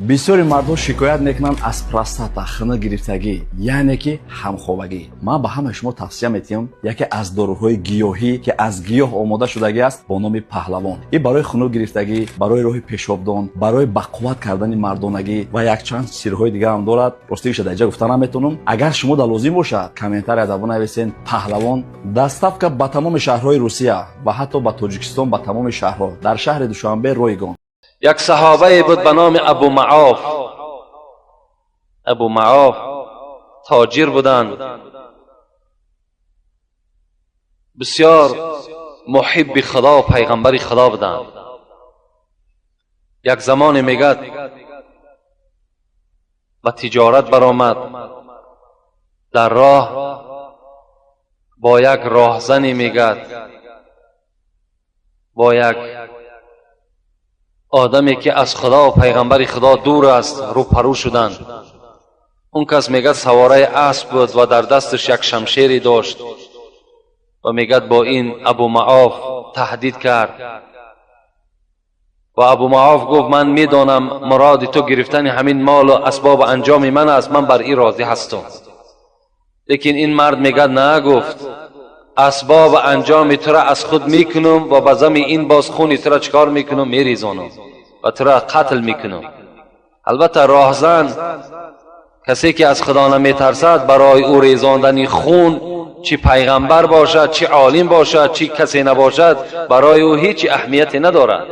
Бисёри мардҳо шикоят мекунанд аз простата, хунук гирифтагӣ, яъне ки ҳамхобагӣ. Ман ба ҳамаи шумо тавсия метиҳам яке аз доруҳои гиёҳӣ, ки аз гиёҳ омода шудагӣ аст, бо номи Паҳлавон. Ин барои хунук гирифтагӣ, барои роҳи пешобдон, барои бақувват кардани мардонагӣ ва якчанд сирҳои дига ҳам дорад. Ростигиша дар инҷа гуфта наметавонам. Агар шумо да лозим бошад, комментария бинависен «Паҳлавон». Доставка ба тамоми шаҳрҳои Русия ва ҳатто ба Тоҷикистон, ба тамоми шаҳрҳо, дар шаҳри Душанбе ройгон. Як саҳобае буд ба номи Абу Маоф. Абу Маоф тоҷир буданд, бисёр муҳибби Худо ва пайғамбари Худо буданд. Як замоне, мегӯяд, ба тиҷорат баромад. Дар роҳ бо як роҳзане, мегӯяд, бо як одаме, ки аз Худо ва пайғамбари Худо дур аст, рӯпарӯ шуданд. Он кас, мегӯяд, савораи асп буд ва дар дасташ як шамшере дошт ва, мегӯяд, бо ин Абу Маоф таҳдид кард ва Абу Маоф гуфт: «Ман медонам, муроди ту гирифтани ҳамин молу асбобу анҷоми ман аст, ман бар ин розӣ ҳастам». Лекин ин мард, мегӯяд, на, гуфт: «Асбоби анҷоми тура аз худ мекунам ва ба зами ин боз хуни тура чӣ кор мекунам? Мерезонам ва тура қатл мекунам». Албатта, роҳзан, касе ки аз Худо наметарсад, барои ӯ резондани хун, чӣ пайғамбар бошад, чӣ олим бошад, чӣ касе набошад, барои ӯ ҳеҷ аҳамияте надорад.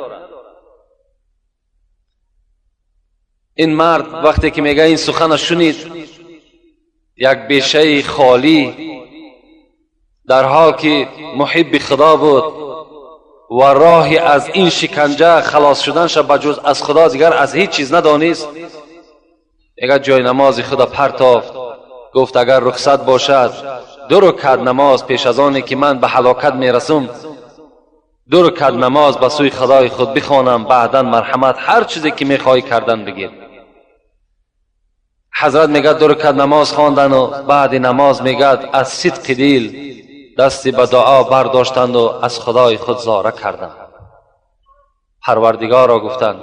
Ин мард вақте ки мега ин сухана шунид, як бешаи холӣ, дар ҳол ки муҳибби Худо буд ва роҳи аз ин шиканҷа халос шуданша ба ҷуз аз Худо дигар аз ҳеҷ чиз надонист, мегӯяд, ҷои намози худа партофт. Гуфт: «Агар рухсат бошад, ду рукат намоз, пеш аз оне ки ман ба ҳалокат мерасум, ду рукат намоз ба сӯи Худои худ бихонам, баъдан марҳамат, ҳар чизе ки мехоҳӣ кардан бигир». Ҳазрат, мегӯяд, ду рукат намоз хондану баъди намоз, мегӯяд, аз сидқи дил дасти ба дуо бардоштанду аз Худои худ зора карданд. Парвардигоро, гуфтанд,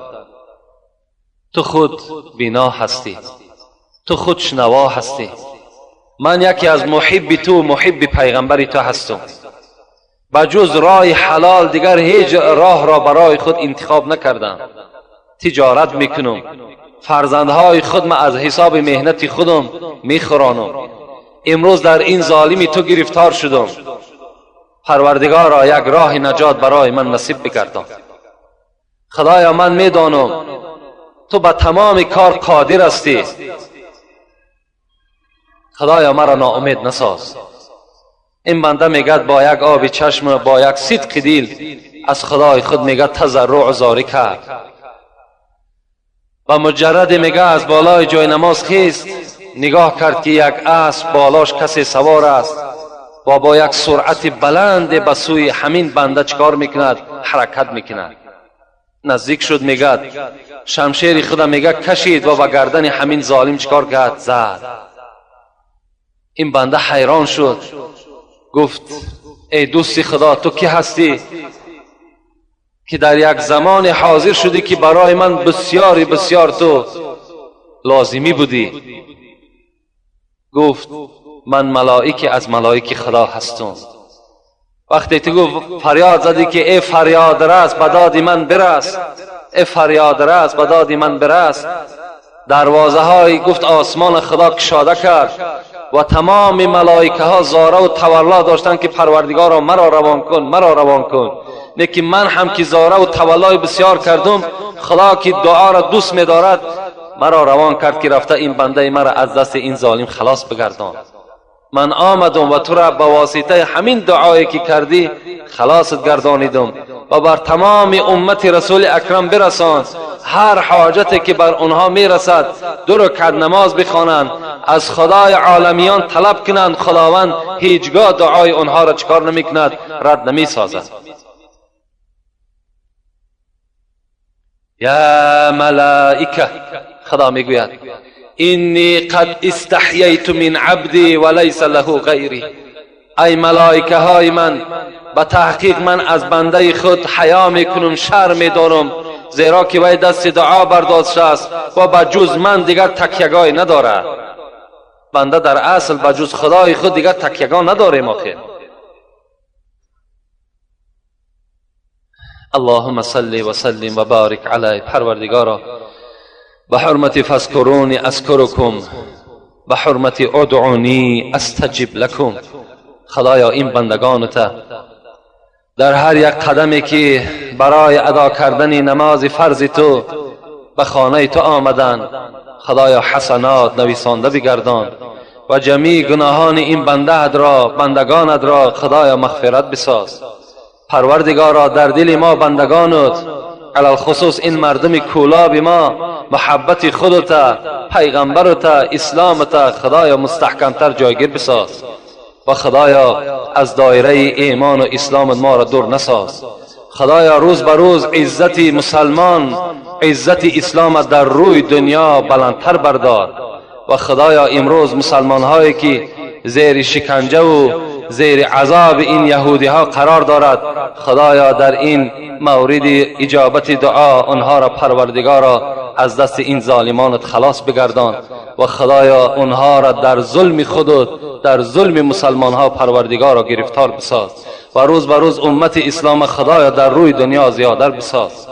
ту худ бино ҳастӣ, ту худ шунаво ҳастӣ. Ман яке аз муҳибби ту, муҳибби пайғамбари ту ҳастам. Ба ҷуз роҳи ҳалол дигар ҳеҷ роҳро барои худ интихоб накардам. Тиҷорат мекунам, фарзандҳои худма аз ҳисоби меҳнати худам мехӯронам. Имрӯз дар ин золими ту гирифтор шудам. Парвардигоро, як роҳи наҷот барои ман насиб бигардон. Худоё, ман медонам, ту ба тамоми кор қодир ҳастӣ. Худоё, маро ноумед насоз. Ин банда, мегӯяд, бо як оби чашм, бо як сидқи дил аз Худои худ, мегӯяд, тазарруъ, зорӣ кард ва муҷарраде, мега, аз болои ҷои намоз хист, нигоҳ кард, ки як асп болош касе савор аст ва бо як суръати баланде ба сӯи ҳамин банда чӣ кор мекунад? Ҳаракат мекунад. Наздик шуд, мегӯяд, шамшери худа, мега, кашид ва ба гардани ҳамин золим чӣ кор кард? Зад. Ин банда ҳайрон шуд, гуфт: «Эй дӯсти Худо, ту кӣ ҳастӣ, ки дар як замоне ҳозир шудӣ, ки барои ман бисёри бисёр ту лозимӣ будӣ?» Гуфт: «Ман малоике аз малоики Худо ҳастам. Вақте ту гуфт, фарёд задӣ, ки эй фарёдрас, ба доди ман бирас, эй фарёдрас, ба доди ман бирас, дарвозаҳои, гуфт, осмона Худо кушода кард ва тамоми малоикаҳо зораву тавалло доштанд, ки Парвардигоро, маро равон кун, маро равон кун. Лекин ман ҳам ки зораву таваллои бисёр кардум, Худо, ки дуоро дӯст медорад, маро равон кард, ки рафта ин бандаи маро аз дасти ин золим халос бигардон. Ман омадум ва тура ба воситаи ҳамин дуое ки кардӣ халосат гардонидум. Ва бар тамоми уммати Расули Акрам бирасон, ҳар ҳоҷате ки бар онҳо мерасад, ду рукат намоз бихонанд, аз Худои оламиён талаб кунанд. Худованд ҳеҷ гоҳ дуои онҳоро чӣ кор намекунад? Рад намесозад». Я малаика, Худо мегӯяд: «Инни қад истаҳяйту мин абди ва лайса лаҳу ғайри». Ай малоикаҳои ман, به تحقیق من از بنده خود حیا میکنم، شرم میدارم، زیرا که وی دست دعا برداشته است و به جز من دیگر تکیه‌گاهی ندارد. بنده در اصل به جز خدای خود دیگر تکیه‌گاه نداریم آخر. اللهم صل و سلم و بارک علی. پروردگارا، به حرمت فاذکرونی اذکرکم، به حرمت ادعونی استجب لکم. خدایا این بندگانت در هر یک قدمی که برای ادا کردن نماز فرض تو به خانه تو آمدند، خدایا حسنات نویسانده بگردان و جمیع گناهان این بندگانت را خدایا مغفرت بساز. پروردگارا در دل ما بندگانت، علی الخصوص این مردم کولاب ما، محبت خودت، پیغمبرت، اسلامت خدایا مستحکمتر جایگیر بساز و خدایا از دایره ایمان و اسلام ما را دور نساز. خدایا روز به روز عزت مسلمان، عزت اسلام در روی دنیا بلندتر بردار و خدایا امروز مسلمان هایی که زیر شکنجه و زیر عذاب این یهودی ها قرار دارد، خدایا در این مورد اجابت دعا آنها را پروردگارا از دست این ظالمانت خلاص بگردان و خدایا آنها را در ظلم خودت، در ظلم مسلمان ها پروردگارا گرفتار بساز و روز به روز امت اسلام خدایا در روی دنیا زیادر بساز.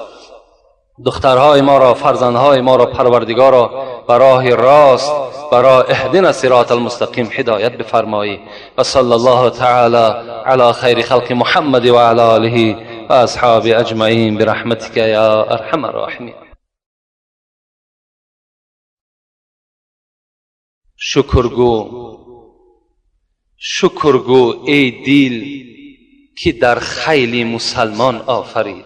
دخترهای ما را، فرزندهای ما را پروردگارا به راه راست، برای اهدنا صراط المستقیم هدایت بفرمایی. و صلی الله تعالی علی خیر خلق محمد و علی آله و اصحاب اجمعین برحمتک یا ارحم الراحمین. شکرگو ای دل که در خیلی مسلمان آفرید.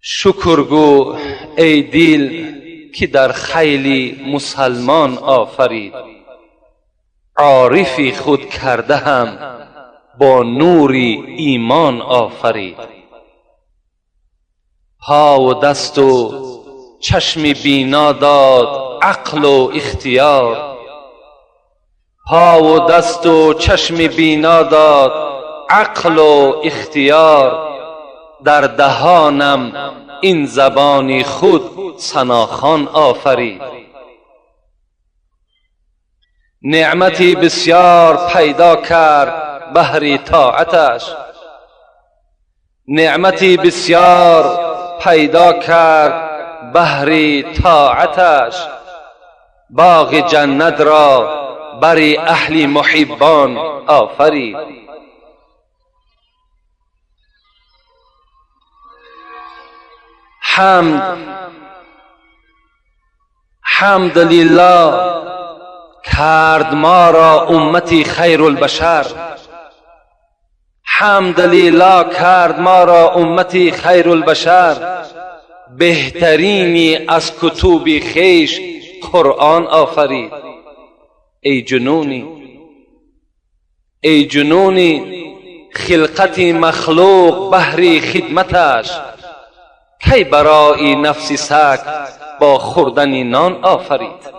شکرگو ای دل که در خیلی مسلمان آفرید. عارفی خود کرده هم با نور ایمان آفرید. پا و دست و چشم بینا داد عقل و اختیار. پا و دست و چشم بینا داد عقل و اختیار. در دهانم این زبانی خود ثناخوان آفرید. نعمتی بسیار پیدا کرد بهر طاعتش. نعمتی بسیار پیدا کرد بهر طاعتش. باغ جنت را بر اهل محبان آفرید. حمد لله کرد ما را امتی خیر البشر. حمد لله کرد ما را امتی خیر البشر. بهترینی از کتب خویش قرآن آفرید. ای جنونی، ای جنونی خلقت مخلوق بهر خدمتش. کی برای نفس سگ با خوردن نان آفرید.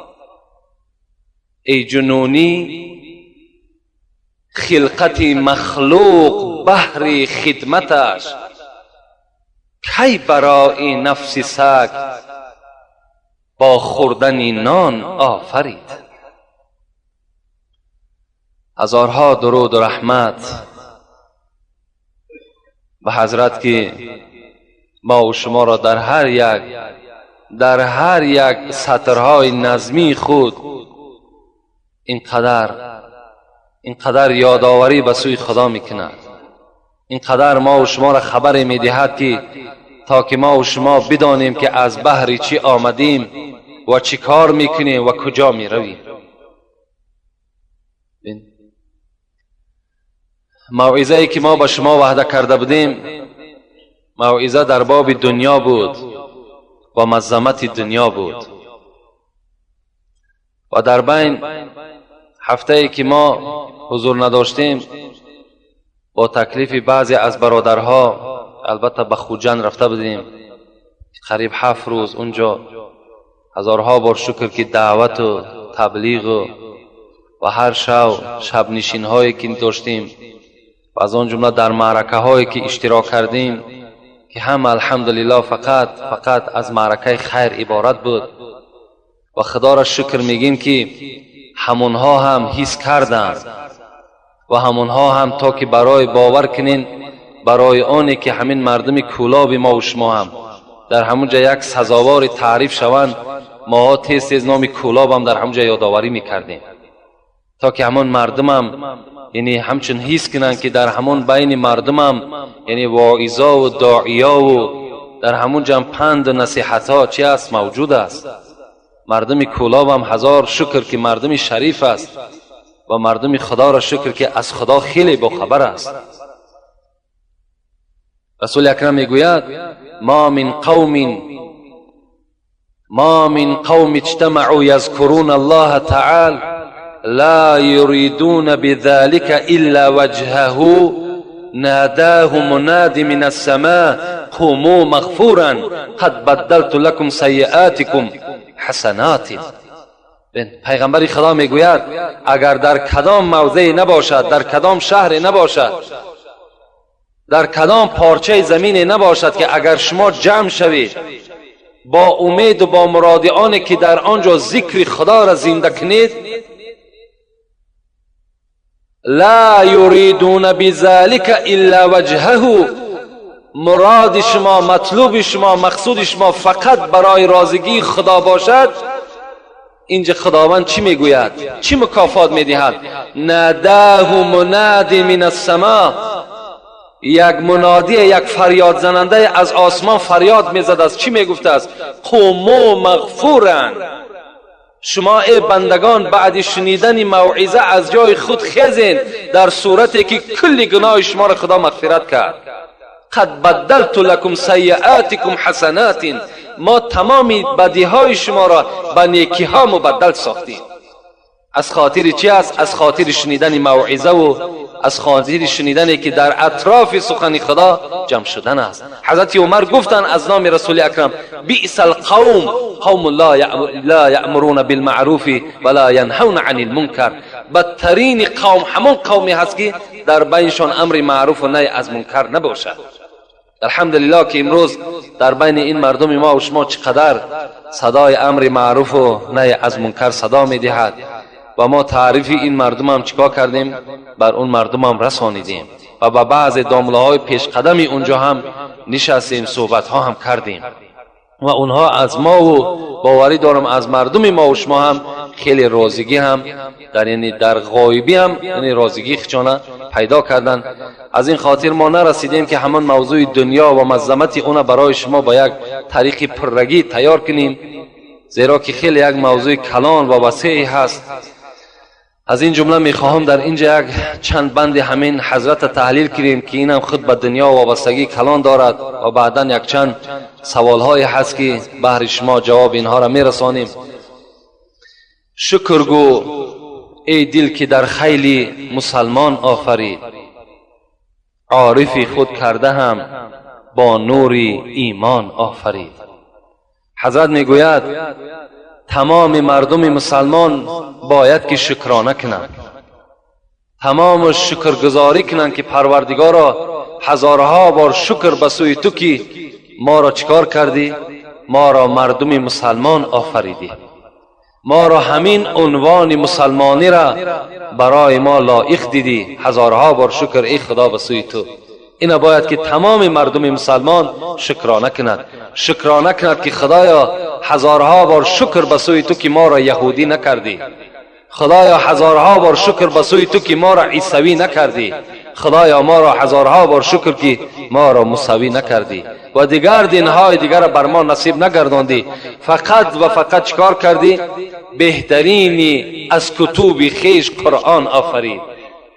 ای جنونی خلقت مخلوق بهر خدمتش. کی برای نفس سگ با خوردن نان آفرید. هزارها درود و رحمت به حضرت که ما و شما را در هر یک سطرهای نظمی خود اینقدر یادآوری به سوی خدا میکند، اینقدر ما و شما را خبر میدهد که تا که ما و شما بدانیم که از بهر چی آمدیم و چی کار میکنیم و کجا میرویم. موعظه که ما به شما وعده کرده بودیم، موعظه در باب دنیا بود و مظلمت دنیا بود و در بین هفته ای که ما حضور نداشتیم با تکلیف بعضی از برادرها، البته به خوجند رفته بودیم قریب 7 روز اونجا. هزارها بار شکر که دعوت و تبلیغ و هر شب شب نشین هایی که داشتیم و از آن جمله در معرکه هایی که اشتراک کردیم که هم الحمدلله فقط از معرکه خیر عبارت بود و خدا را شکر میگیم که همونها هم حس کردند و همونها هم تا که برای باور کنین، برای آنی که همین مردم کولاب ما و شما هم در همونجا یک سزاوار تعریف شوند، ماها تیز تیز نام کولاب هم در همونجا یادآوری میکردیم تا که همون مردم هم یعنی همچون حس کنند که در همون بین مردم هم یعنی واعظا و داعیا و در همون پند و نصیحت ها چی است؟ موجود است. مردم کولاب هم هزار شکر که مردم شریف است و مردم خدا را شکر که از خدا خیلی باخبر است. رسول اکرم میگوید ما من قوم اجتمعوا یذکرون الله تعالی لا يريدون بذلك إلا وجهه ناداه مناد من السماء قوموا مغفورا قد بدلت لكم سيئاتكم حسنات. پیغمبر خدا میگوید اگر در کدام موضع نباشد، در کدام شهر نباشد، در کدام پارچه زمین نباشد که اگر شما جمع شوید با امید و با مراد آن که در آنجا ذکر خدا را زنده کنید، لا یریدون بذلك الا وجهه، مراد شما، مطلوب شما، مقصود شما فقط برای راضگی خدا باشد، اینجا خداوند چی میگوید؟ چی مکافات میدهد؟ ناداه مناد من السماء، یک منادی، یک فریاد زننده از آسمان فریاد میزد است. چی میگفته است؟ قوموا مغفورا، شما ای بندگان بعد شنیدن موعظه از جای خود خیزین، در صورتی که کل گناه شما را خدا مغفرت کرد. قد بدلت لكم سیئاتکم حسنات، ما تمام بدیهای شما را به نیکی ها مبدل ساختیم. از خاطر چی است؟ از خاطر شنیدن موعظه و از خاطر شنیدنی که در اطراف سخن خدا جمع شدن است. حضرت عمر گفتند از نام رسول اکرم بئس القوم قوم لا یأمرون بالمعروف ولا ینهون عن المنکر، بدترین قوم همون قومی هست که در بینشان امر معروف و نهی از منکر نباشد. الحمدلله که امروز در بین این مردم ما و شما چقدر صدای امر معروف و نهی از منکر صدا میدهد و ما تعریف این مردم هم چیکار کردیم؟ بر اون مردم هم رسانیدیم و با بعض دامله های پیش قدمی اونجا هم نشستیم، صحبت ها هم کردیم و اونها از ما و باوری دارم از مردم ما و شما هم خیلی راضیگی هم در یعنی در غایبی هم یعنی راضیگی خچانه پیدا کردن. از این خاطر ما نرسیدیم که همان موضوع دنیا و مظلمت اون برای شما با یک طریق پررگی تیار کنیم، زیرا که خیلی یک موضوع کلان و وسیعی هست. از این جمله میخواهم در اینجا یک چند بند همین حضرت تحلیل کنیم که اینم خود به دنیا وابستگی کلان دارد و بعدا یک چند سوالهای هست که بهر شما جواب اینها را میرسانیم. شکر گو ای دل که در خیلی مسلمان آفرید، عارفی خود کرده هم با نور ایمان آفرید. حضرت میگوید تمام مردم مسلمان باید که شکرانه کنند، تمام شکرگزاری کنند که پروردگارا هزارها بار شکر به سوی تو که ما را چیکار کردی؟ ما را مردم مسلمان آفریدی، ما را همین عنوان مسلمانی را برای ما لایق دیدی، هزارها بار شکر ای خدا به سوی تو. اینا باید که تمام مردم مسلمان شکرانه کند، شکرانه کند که خدایا هزارها بار شکر به سوی تو که ما را یهودی نکردی، خدایا هزارها بار شکر به سوی تو که ما را عیسوی نکردی، خدایا ما را هزارها بار شکر که ما را موسوی نکردی و دیگر دینهای دیگر را بر ما نصیب نگرداندی. فقط و فقط چکار کردی؟ بهترینی از کتب خیش قرآن آفرید،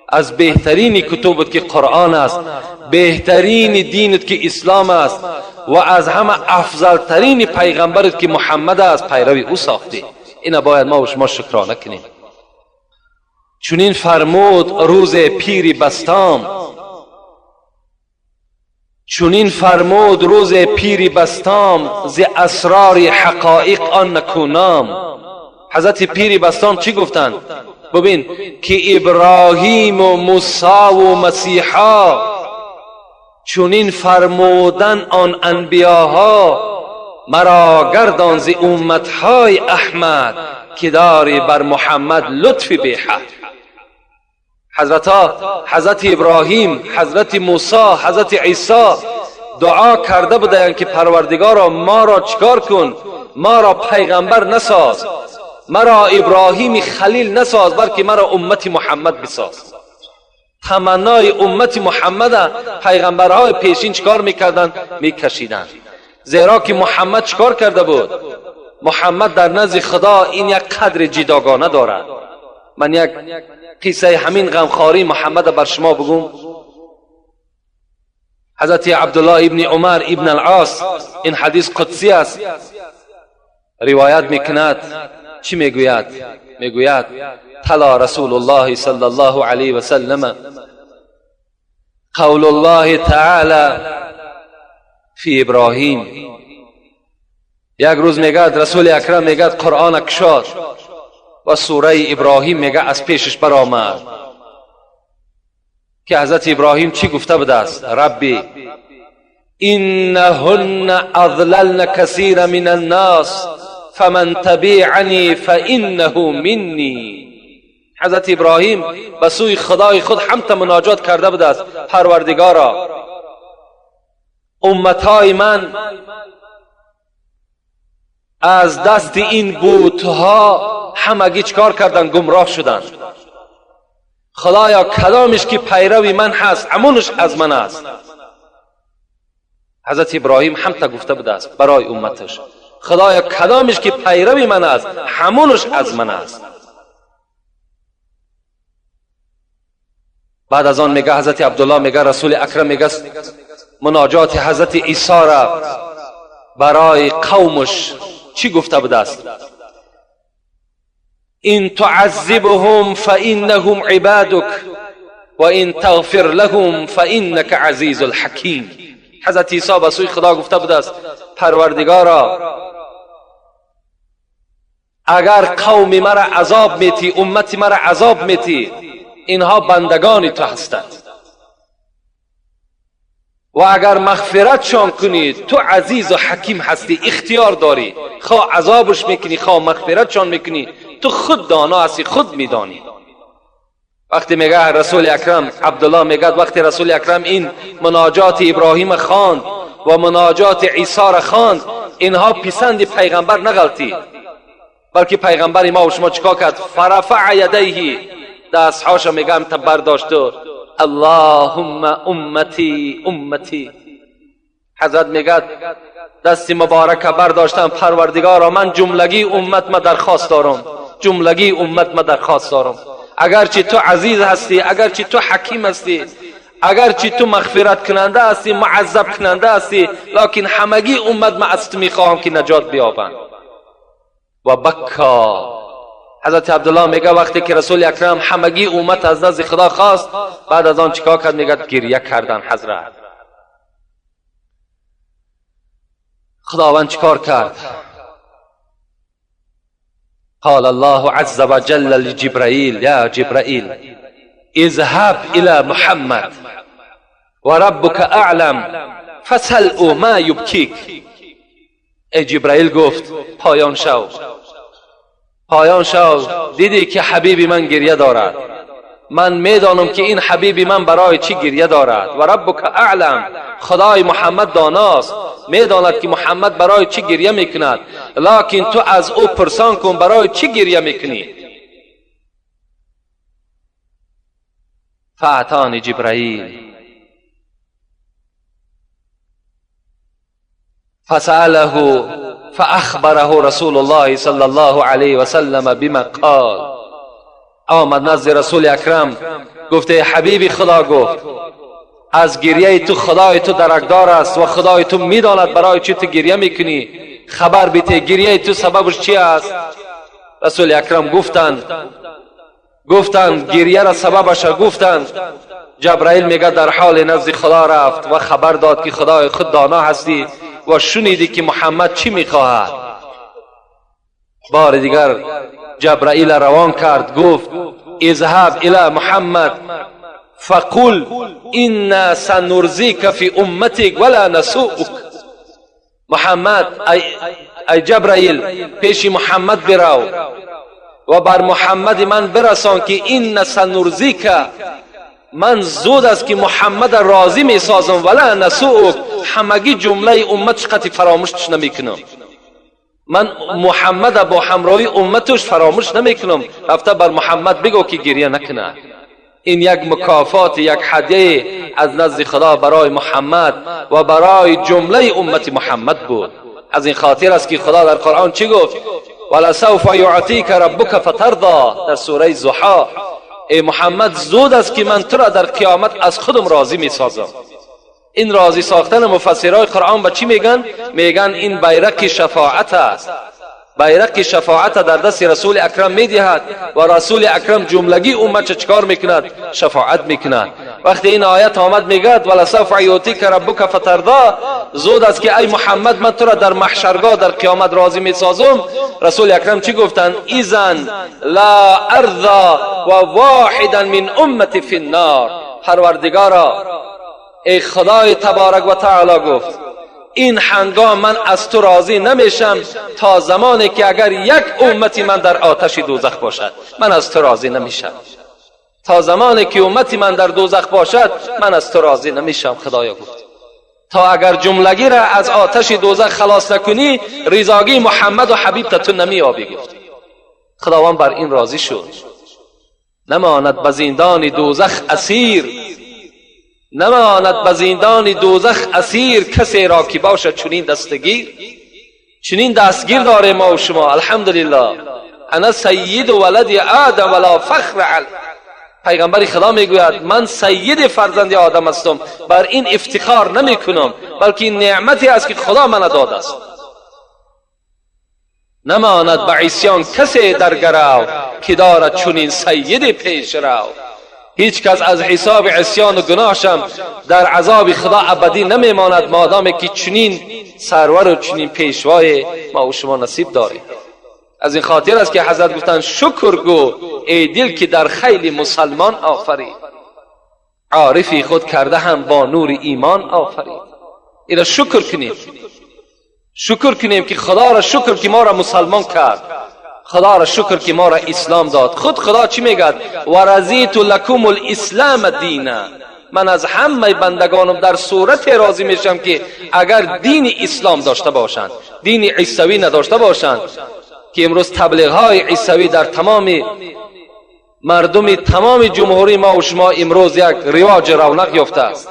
از بهترین کتبت که قرآن است، بهترین دینت که اسلام است و از همه افضل ترین پیغمبرت که محمد است پیروی او ساختی. اینا باید ما و شما شکرانه کنیم. چنین فرمود روز پیری بستام، چنین فرمود روز پیری بستام، ز اسرار حقایق آن نکونام. حضرت پیری بستام چی گفتند؟ ببین که ابراهیم و موسی و مسیحا چونین فرمودن آن انبیاها، مرا گردان ز امتهای احمد که داری بر محمد لطف بی حد. حضرت حضرت ابراهیم، حضرت موسی، حضرت عیسی دعا کرده بودند که پروردگارا ما را چکار کن؟ ما را پیغمبر نساز، مرا ابراهیم خلیل نساز، بلکه مرا امت محمد بساز. تمنای امت محمد پیغمبرهای پیشین چکار میکردند؟ میکشیدند. زیرا که محمد چکار کرده بود؟ محمد در نزد خدا این یک قدر جداگانه دارد. من یک قصه همین غمخواری محمد بر شما بگم. حضرت عبدالله ابن عمر ابن العاص، این حدیث قدسی است، روایت میکند. چی میگوید؟ میگوید تلا رسول الله صلی الله علیه و سلم قول الله تعالی فی ابراهیم. یک روز میگد رسول اکرم میگد قرآن کشاد و سوره ابراهیم میگه از پیشش برآمد که حضرت ابراهیم چی گفته بوده است؟ ربی انهن اضللن کثیر من الناس فمن تبعنی فانه منی. حضرت ابراهیم به سوی خدای خود هم مناجات کرده بوده است، پروردگارا امتهای من از دست این بتها همگی چکار کردن؟ گمراه شدند. خدایا کدامش که پیروی من هست همونش از من است. حضرت ابراهیم هم تا گفته بوده است برای امتش، خدایا کدامش که پیروی من است همونش از من است. بعد از آن میگه حضرت عبدالله، میگه رسول اکرم میگه مناجات حضرت عیسی را برای قومش چی گفته بوده است؟ ان تعذبهم فانهم عبادك وان تغفر لهم فانك عزیز الحکیم. حضرت عیسی به سوی خدا گفته بوده است پروردگارا اگر قوم مرا عذاب میتی، امت مرا عذاب میتی، اینها بندگان تو هستند و اگر مغفرتشان کنی تو عزیز و حکیم هستی، اختیار داری، خواه عذابش میکنی خواه مغفرتشان میکنی، تو خود دانا هستی، خود میدانی. وقتی میگه رسول اکرم، عبدالله میگه وقتی رسول اکرم این مناجات ابراهیم خواند و مناجات عیسی را خواند، اینها پسند پیغمبر نغلطید، بلکه پیغمبر ما و شما چیکار کرد؟ فرفع یدیه، دستهاش میگم تا برداشت و اللهم امتی امتی. حضرت میگه دست مبارک برداشتم، پروردگارا من جملگی امت ما درخواست دارم، جملگی امت ما درخواست دارم، اگرچه تو عزیز هستی، اگرچه تو حکیم هستی، اگرچه تو مغفرت کننده هستی، معذب کننده هستی، لکن همگی امت ما از تو میخواهم که نجات بیابند. و بکا. حضرت عبدالله میگه وقتی که رسول اکرم همگی امت از نزد خدا خواست، بعد از آن چیکار کرد؟ میگه گریه کردن. حضرت خداوند چیکار کرد؟ قال الله عز وجل لجبرائیل یا جبرائیل اذهب الى محمد وربك اعلم فسأله ما یبکیک. ای جبرائیل گفت پایان شو، پایان شو، دیدی که حبیب من گریه دارد، من میدانم که این حبیب من برای چی گریه دارد. و ربک اعلم، خدای محمد داناست، میداند که محمد برای چی گریه میکند، لکن تو از او پرسان کن برای چی گریه میکنی. فاعطانی جبرائیل فسأله فأخبره رسول الله صلى الله عليه وسلم بما قال. آمد نزد رسول اکرم، گفته حبیب خدا گفت از گریه تو خدای تو درکدار است و خدای تو میداند برای چی تو گریه میکنی، خبر بیته گریه تو سببش چی است؟ رسول اکرم گفتند گریه را سببش گفتند. جبرائیل میگه در حال نزد خدا رفت و خبر داد که خدای خود دانا هستی و شنیدی که محمد چی میخواهد. بار دیگر جبرائیل روان کرد، گفت اذهب الى محمد فقل انا سنرضیک فی امتک ولا نسوءک. محمد، ای جبرائیل، پیش محمد برو و بر محمد من برسان که انا سنرضیک، من زود است که محمد راضی می سازم، ولا نسوءک، همگی جمله امتش قطعی فراموشش نمیکنم. من محمد با همراهی امتش فراموش نمیکنم. رفته بر محمد بگو که گریه نکنه. این یک مکافات، یک هدیه از نزد خدا برای محمد و برای جمله امت محمد بود. از این خاطر است که خدا در قرآن چی گفت؟ ولسوف یعطیک ربک فترضی، در سوره ضحی. ای محمد، زود است که من تو را در قیامت از خودم راضی می سازم. این راضی ساختن مفسرهای قرآن به چی میگن؟ میگن این بیرق شفاعت است. بیرق شفاعت در دست رسول اکرم میدهد و رسول اکرم جملگی امت چکار میکند؟ شفاعت میکند. وقتی این آیت آمد، میگد ولسوف یعطیک ربک فترضی، زود است که ای محمد من تو را در محشرگاه، در قیامت راضی میسازم. رسول اکرم چی گفتند؟ اذا لا ارضی و واحدا من امتی فی النار. پروردگارا، ای خدای تبارک و تعالی، گفت این هنگام من از تو راضی نمیشم تا زمانی که اگر یک امتی من در آتش دوزخ باشد، من از تو راضی نمیشم. تا زمانی که امتی من در دوزخ باشد، من از تو راضی نمیشم. خدایا، گفت تا اگر جملگی را از آتش دوزخ خلاص نکنی، رضاگی محمد و حبیب تو نمیابی. گفت خداوند بر این راضی شد. نماند به زندان دوزخ اسیر، نماند به زندان دوزخ اسیر، کسی را که باشد چنین دستگیر. چنین دستگیر داره ما و شما، الحمدلله. انا سید ولد آدم ولا فخر علی. پیغمبر خدا میگوید من سید فرزند آدم هستم، بر این افتخار نمی کنم، بلکه این نعمتی است که خدا من داده است. نماند به عصیان کسی در گرو، که دارد چنین سید پیش رو. هیچ کس از حساب عصیان و گناهشم در عذاب خدا ابدی نمیماند، مادام که چنین سرور و چنین پیشوای ما و شما نصیب داریم. از این خاطر است که حضرت گفتند شکر گو ای دل که در خیل مسلمان آفرید، عارفی خود کرده هم با نور ایمان آفرید. اینا شکر کنیم، شکر کنیم که خدا را شکر که ما را مسلمان کرد، خدا را شکر که ما را اسلام داد. خود خدا چی میگد؟ و رضیت لکم الاسلام دینا. من از همه بندگانم در صورت راضی میشم که اگر دین اسلام داشته باشند، دین عیسوی نداشته باشند، که امروز تبلیغ های عیسوی در تمام مردم تمام جمهوری ما و شما امروز یک رواج رونق یافته است.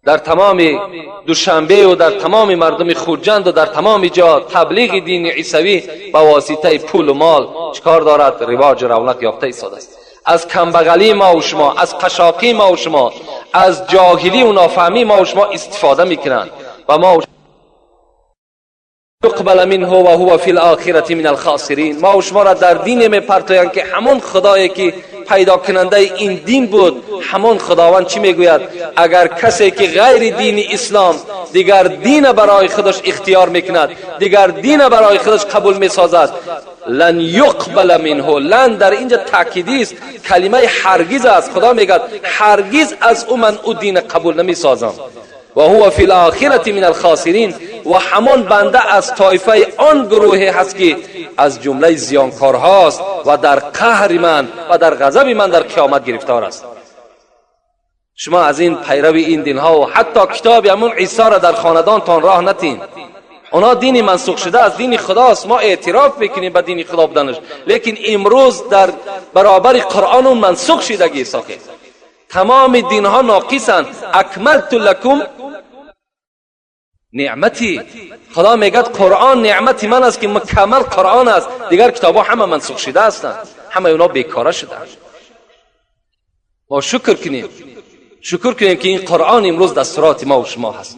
در تمام دوشنبه و در تمام مردم خوجند و در تمام جا تبلیغ دین عیسوی با واسطه پول و مال چکار دارد؟ رواج رونق یافته ایستاده است. از کمبغلی ما و شما، از قشاقی ما و شما، از جاهلی و نافهمی ما و شما استفاده میکنند و ما یقبل منه و هو فی الاخرة من الخاسرین. ما و شما را در دین میپرتویند که همون خدایی که پیدا کننده این دین بود، همون خداوند چی میگوید؟ اگر کسی که غیر دین اسلام دیگر دین برای خودش اختیار میکند، دیگر دین برای خودش قبول میسازد، لن یقبل منه. لن در اینجا تاکیدی است، کلمه هرگز است. خدا میگد هرگز از او من او دین قبول نمیسازم و هو فی الاخرة من الخاسرین. و همان بنده از طایفه آن گروهی هست که از جمله زیانکارهاست و در قهر من و در غضب من در قیامت گرفتار است. شما از این پیرو این دین ها و حتی کتاب همون عیسی را در خاندانتان راه نتین. اونا دین منسوخ شده از دین خداست. ما اعتراف میکنیم به دین خدا بودنش، لیکن امروز در برابر قرآن اون منسوخ شدگی ساخت. تمام دین ها ناقصند. اکملت لکم نعمتی. خدا میگد قرآن نعمتی من است که مکمل قرآن است. دیگر کتاب ها همه منسوخ شده هستند، همه اونا بیکاره شدند. ما شکر کنیم، شکر کنیم که این قرآن امروز دستورات ما و شما هست.